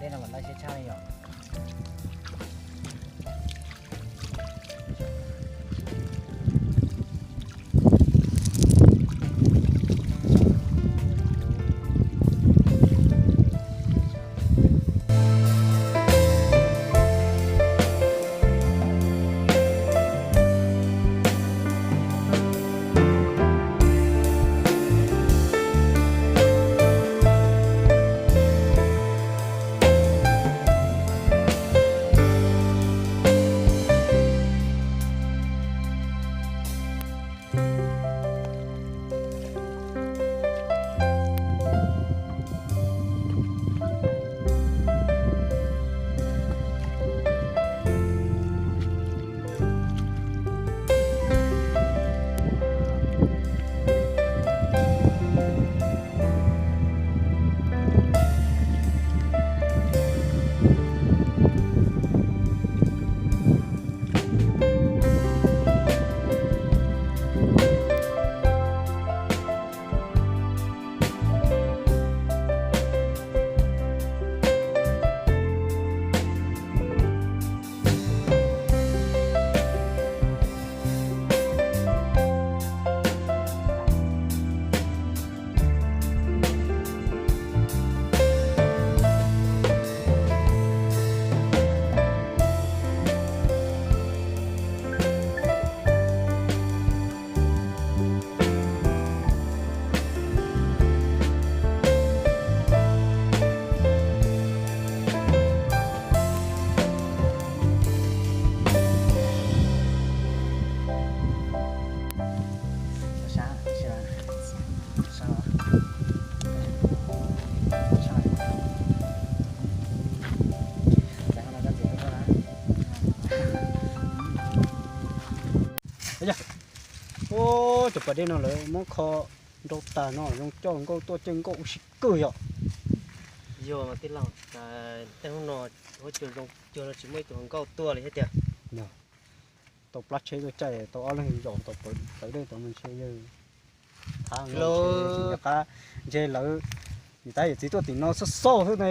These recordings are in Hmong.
Peb no mas laj siab tshaj li yom. Ua cov pas dej no lawv muab kho nrau tag no zoo coj nkauj tuaj coj nkauj ua si kawg yom. Yog mas tij laug, tej hnub no huab cua zoo cuag no tsis muaj ib tug hluas nkauj tuaj li thiab tiag. Tau plab tsheb tuaj caij tau ob leeg zaum tau plawv dej tau no ntshe yawg qab ntshe qab ntshe lawv niam tab yawm txiv tuaj tim no xauj xauj xwb na.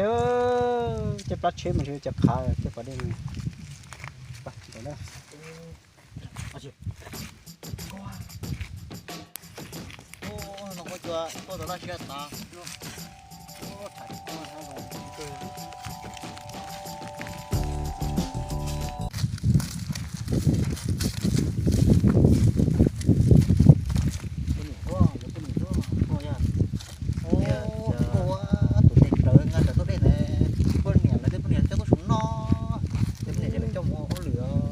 Caij plab tsheb mas ntshe cas qhav caij pas dej no. Tus neeg rawv nqa rawv tuaj dej ntawd, poj niam lawv tej poj niam coj tuaj saum no, tej poj niam ces lawv coj mus ua hauj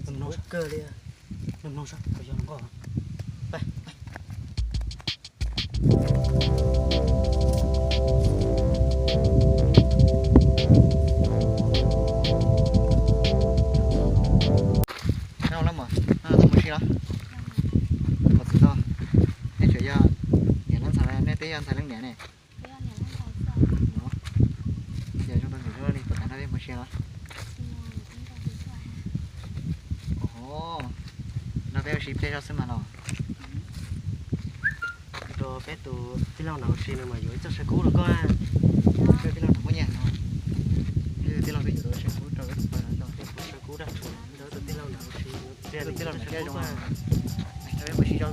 lwm os. Kawg li. Mloog saib puas yog hluas nkauj. Neb ua lab mos, neb tuaj mus si los? Mos txwv tau. Neb tseem yog niam leej ntxhais, neb twb yog ntxhais leej niam ne. Yog zoo tau ntxim hlub li puas kam nrog peb mus si los? Nrog peb ua si pliag zog xwb mas los. Rau peb tus tij laug nram ua si no mas yuav ib txoj saw kub rau koj. Peb tij laug nram muaj nyiaj no. Peb tij laug peb yuav saw kub rau peb tus pab no, peb tus saw kub daj tshuav rau peb tus tij laug nram ua si. Peb tus tij laug nram zoo, rau peb mus si rau.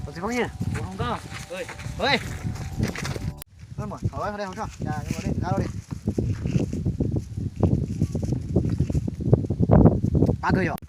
Tus txiv Foob Yig, ua nkauj. Qab kawg yom.